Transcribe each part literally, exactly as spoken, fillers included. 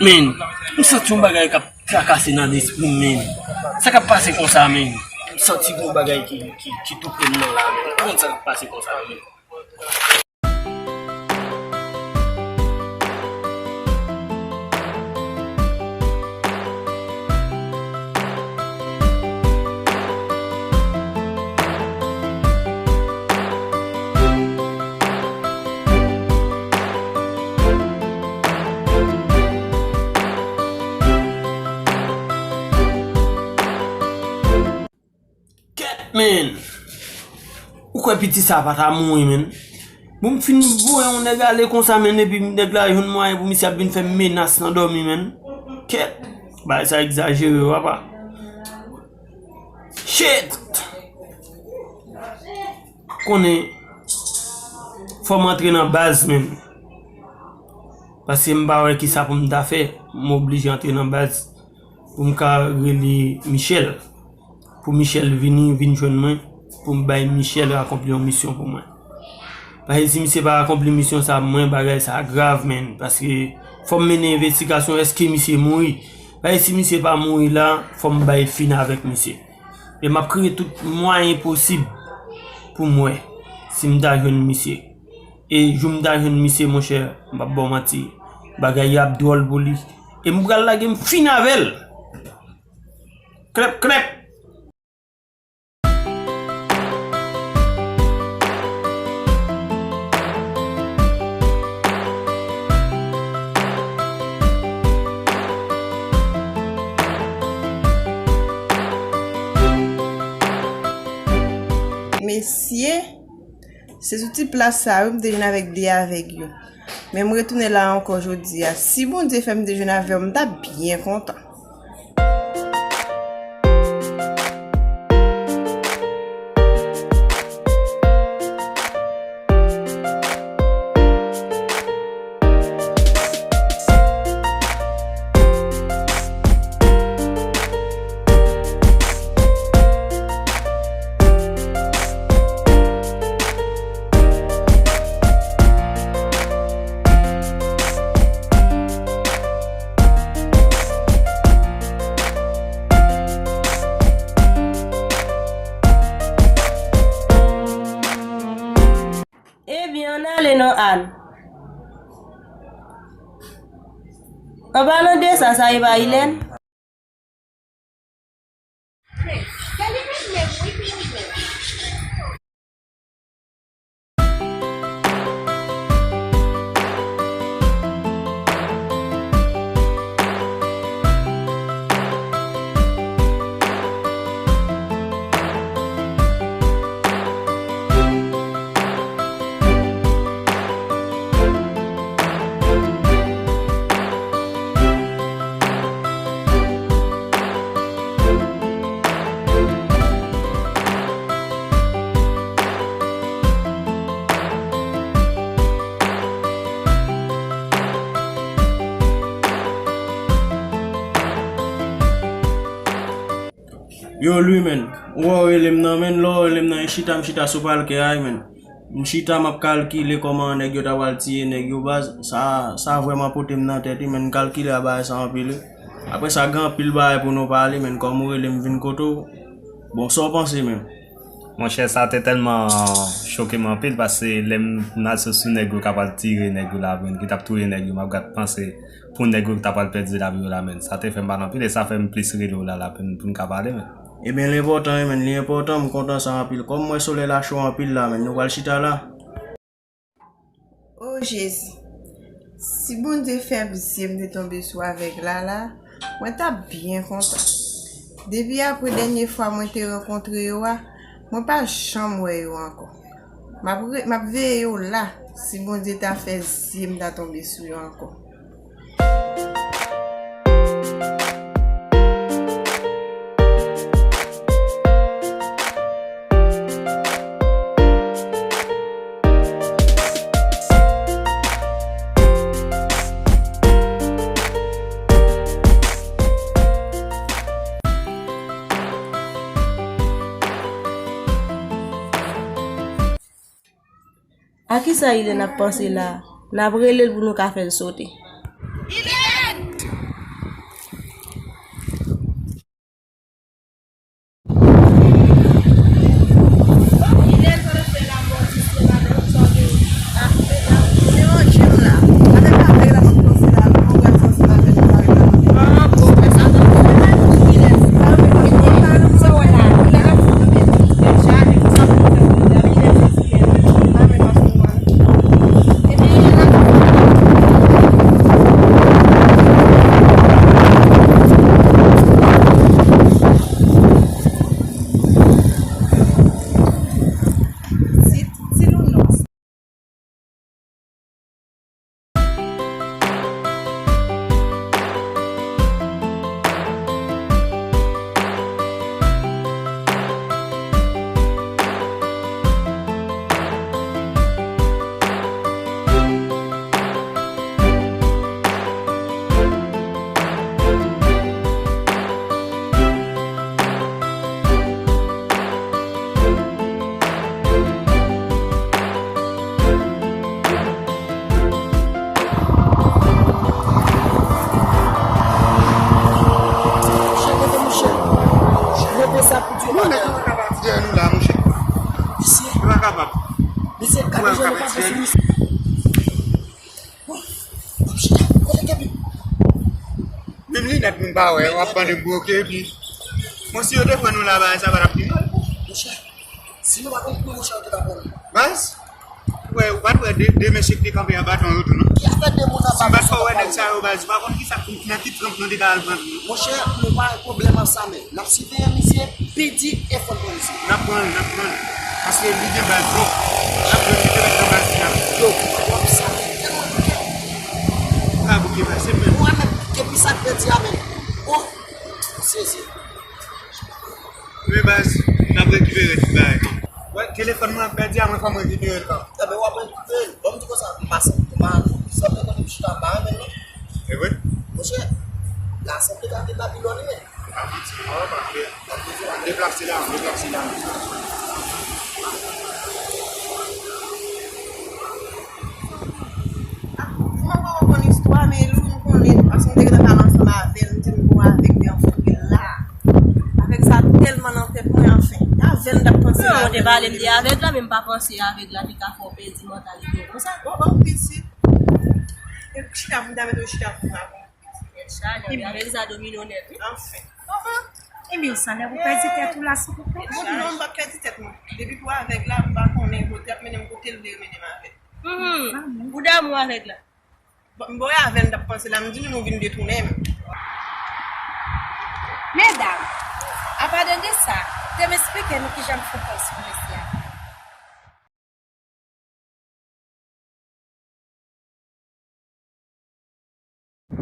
Men, m santi yon bagay k ap trakase nan lespri m, men. Sa k ap pase konsa, men? M santi yon bagay ki, ki, ki toufe m nan la, men. M pa konn sa k ap pase konsa, men. Kèt, men! Ou kwè piti sa pa ta mouri, men? Bon, m fin voye yon nèg ale konsa, men, epi nèg la jwenn mwayen pou misye ap vin fè m menas nan dòmi, men. Kèt! Bagay sa egzajere, papa. Shit! Konnen, fò m antre nan baz, men. Paske m pa wè kisa pou m ta fè. M oblije antre nan baz pou m ka rele Michel. Pou Michel vini, vin jwenn mwen, pou m bay Michel akonpli yon misyon pou mwen. Paske si misye pa akonpli misyon sa pou mwen, bagay sa grav, men. Paske fò m mennen envestigasyon, èske misye mouri? Paske si misye pa mouri la, fò m bay fin avèk misye. E m ap kreye tout mwayen posib pou m wè si m ta jwenn misye. E jou m ta jwenn misye, monchè, m p ap ba w manti, bagay yo ap dwòl pou li. E m pral lage m fin avè l. Klèp, klèp! Mesye, se sou ti plas sa yo m te jwenn avèk de avèg yo. Men m retounen la ankò jodi a. Si Bondye fè m te jwenn avè w, m t ap byen kontan. Ebyen, ann ale non, Ann. An palan de sa, sa e pa Ilèn? Yo, Lwi, men. Ou wè w rele m nan, men, lè w rele m nan, e chita m chita sou palkè a, men. M chita, m ap kalkile kòman nèg yo ta pral tiye nèg yo, baz. Sa, sa vrèman pote m nan tèt, wi, men, m kalkile a bagay sa anpil, wi. Apre sa, gen anpil bagay pou nou pale, men, kòm ou rele m vin kote w, bon, sa w panse menm? Monchè, sa te tèlman choke m anpil, paske lè m, m al sot sou nèg yo k ap al tire nèg yo la, men, ki t ap touye nèg yo, m ap gad panse pou nèg yo ki t ap al pèdi lavi yo la, men. Sa te fè m mal anpil e sa fè m plis rele w la, la, pou n, pou n ka pale, men. Ebyen, li enpòtan, wi, men, li enpòtan, m kontan sa anpil. Kòm m wè solèy la cho anpil la, men, nou pral chita la. O Jezi, si Bondye fè m zye m te tonbe sou avèg la la, mwen t ap byen kontan. Depi apre dènye fwa mwen te rankontre yo a, mwen pa janm wè yo ankò. M ap re-, m ap veye yo la, si Bondye ta fè zye m ta tonbe sou yo ankò. A kisa Ilèn ap panse la a? N ap rele l pou nou ka fè l sote. Ilèn! Menm linèt moun pa wè, w ap pran de bwoke epi. Bon, si yo te pran nou la, bagay sa pa t ap pi mal. Monchè, si nou pa konn koupe monchè, yo te ka pran nou. Baz, ou wè, ou pa t wè de, de mesye ki te kanpe anba ton yo tou, non? Ki afè de moun anba ton yo? Si w pa t fè wè nèg sa yo, baz, ou pa konn kisa, nan ki tranp nou te ka al pran tou, non? Monchè, nou pa gen pwoblèm ak sa, men n ap siveye misye, pi di e fò n pran misye. N ap pran l, n ap pran l. Paske li gen baz twòp. N ap pran l, li te mèt nan baz li a. Yo, w ap sa, tèlman bouke. Ou ka bouke, baz, se menm. Ou wè menm, depi sa k pèdi a menm. Oh, sezi. Men baz, n ap rekipere tout bagay. Wè, telefòn mwen ap pèdi a, mwen fò m rekipere l kanmenm. Enben, w ap rekipere l. Bon, m di konsa, m pa sanble, m pa sanble kote m chita, m pa renmen l, non. E vre? Monchè, la sanble ta gen Babilòn, wi, men. Deplase la, deplase la. Mwen pa konn istwa, men Lou, m konnen, paske m te gentan pale ansanm avè l, m di m bon avèk li anfin la. Avèk sa tèlman nan tèt mwen, anfen. Avè l m t ap panse. Non, ou te pale m de avèg la, men m pa panse avèg la te ka fè w pèdi mantalite w konsa. Bon, bon, pitit. E chita pou m ta mete w chita pou m. Tèt chaje, wi, avèg sa domine w nèt, wi. Anfen. Anhan. Ebyen, sa lè pou pèdi tèt ou la, silvouplè. Bon, non, m p ap pèdi tèt mwen. Depi pou avèg la, m pa konnen kote ap mennen m, kote l vle mennen m avè l. Mhm. Ou damou avèg la? Bon, m pa wè avè l, m t ap panse la, m di nou, nou vin detounen m. Medam, apadan de sa, te m esplike nou kijan m fè kòb sou mesye a.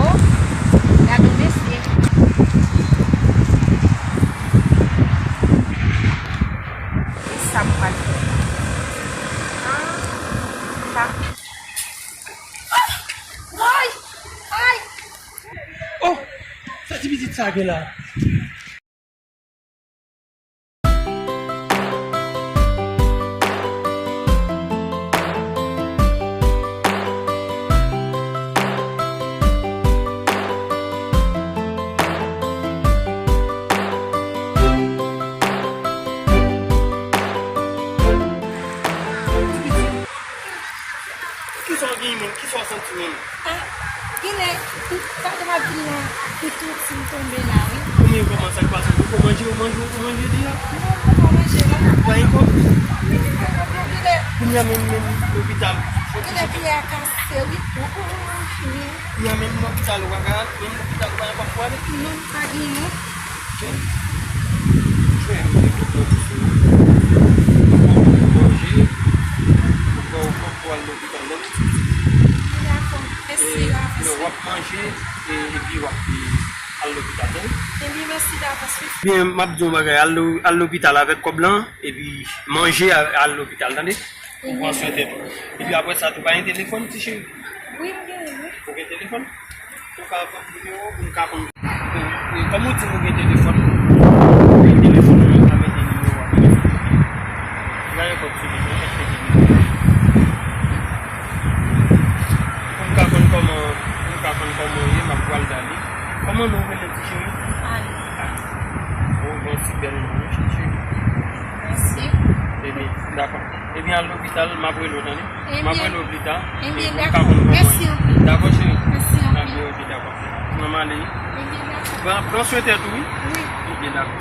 Oh, gade yon mesye. E sa m pral fè? Ah, sa. Ah! Ay! Ay! Oh! Sa ti pitit sa gen la? Kisa w gen menm? Kisa w santi menm? Ah, genlè, m pa t ap vin la, pi tou si m tonbe la, wi. Kouman, kòman sa k pase? Ou poko manje, ou manje, ou manje deja? Non, m poko manje, non. Pa gen kòb? Wi, m poko, genlè. Kounye a menm, menm lopital. Genlè, pye a kase, wi. Wi. Kounye a menm lopital, ou pa ka al, menm lopital, ou pa gen kòb pou ale? Non, m pa gen, non. Chè, chè, mwen te kontan pou sou. Mwen manje, mwen poko al lopital, tande? Dakò, mèsi, w ap manje, e, epi w ap, e, al lopital, tande? Ebyen, mèsi davans, wi. Byen, m ap di w yon bagay, al lo-, al lopital avèk kòb lan, epi manje, a-, al lopital, tande? Ou pran swen tèt ou. Epi apre sa, tou pa gen telefòn, ti cheri? Wi, m genyen, wi. Ou gen telefòn? Ou ka pran nimewo pou m ka konn. E, e, kòm ou di m ou gen telefòn, ou gen telefòn ou, ou ka mete nimewo a. Ou ka gen kòb sou li, ou ka mete nimewo a. Pou m ka konn kòman, pou m ka konn kòman ou ye, m ap pral gade. Kòman non w rele, ti cheri? Ann. Ann. Bon, bon, ti bèl non, wi, ti cheri. Mèsi. Ebyen, dakò. Ebyen, al lopital, m ap rele w, tande? M ap rele w pita. Ebyen, dakò. Mèsi anpil. Dakò, cheri? Mèsi anpil. Ebyen, ok, dakò. N ap ale. Ebyen, dakò. Pran, pran swen tèt ou, wi. Wi. Ebyen, dakò.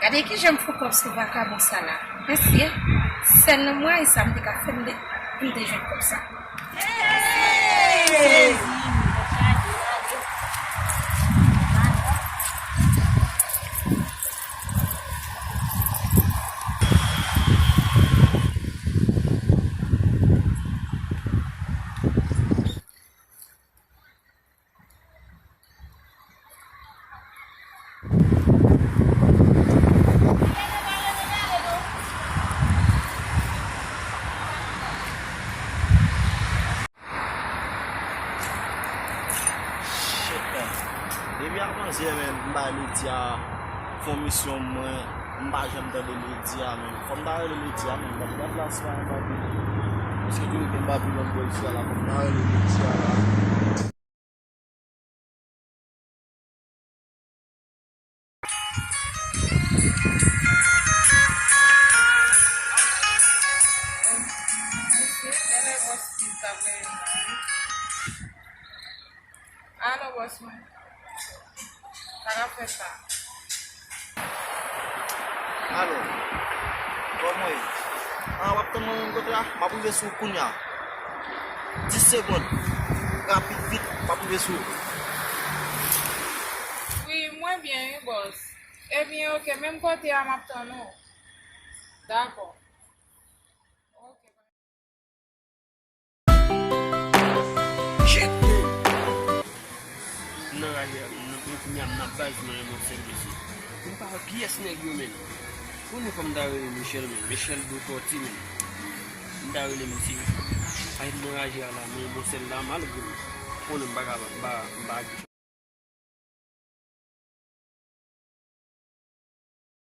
Gade kijan m fè kòb sou vakabon sa la. Mèsi, en. Sèl nan mwayen sa m te ka fè, m te, m te jwenn kòb sa. Shit, man. Depi avanjè, man, m bay Lady a fè yon misyon mwen, m pa janm tande Lady a, man. Fò m ta rele Lady a, man. Gad, gad la, se pa yon bagay. Paske tou gen Babilòn bò isi a la, fò m ta rele Lady a la. Alo, bòs mwen. Sa k ap fèt la? Alo, kòman w ye? An, w ap tann mwen menm kote a? M ap rive sou ou kounye a. Dis segonn. Rapid, vit, m ap rive sou ou. Wi, mwen byen, wi, bòs. Ebyen, oke, menm kote a, m ap tann ou. Dakò. Oke. M nan raje a, m nan, m kounye a, m nan baz, mwen renmen sèl mesye. M pa wè kiyès nèg yo, menm. Konnen fò m ta rele Michel, menm. Michel Dotòti, menm. M ta rele misye. Ay, m nan raje a la, mwen renmen sèl la, malgre m konnen m pa ka, m pa, m pa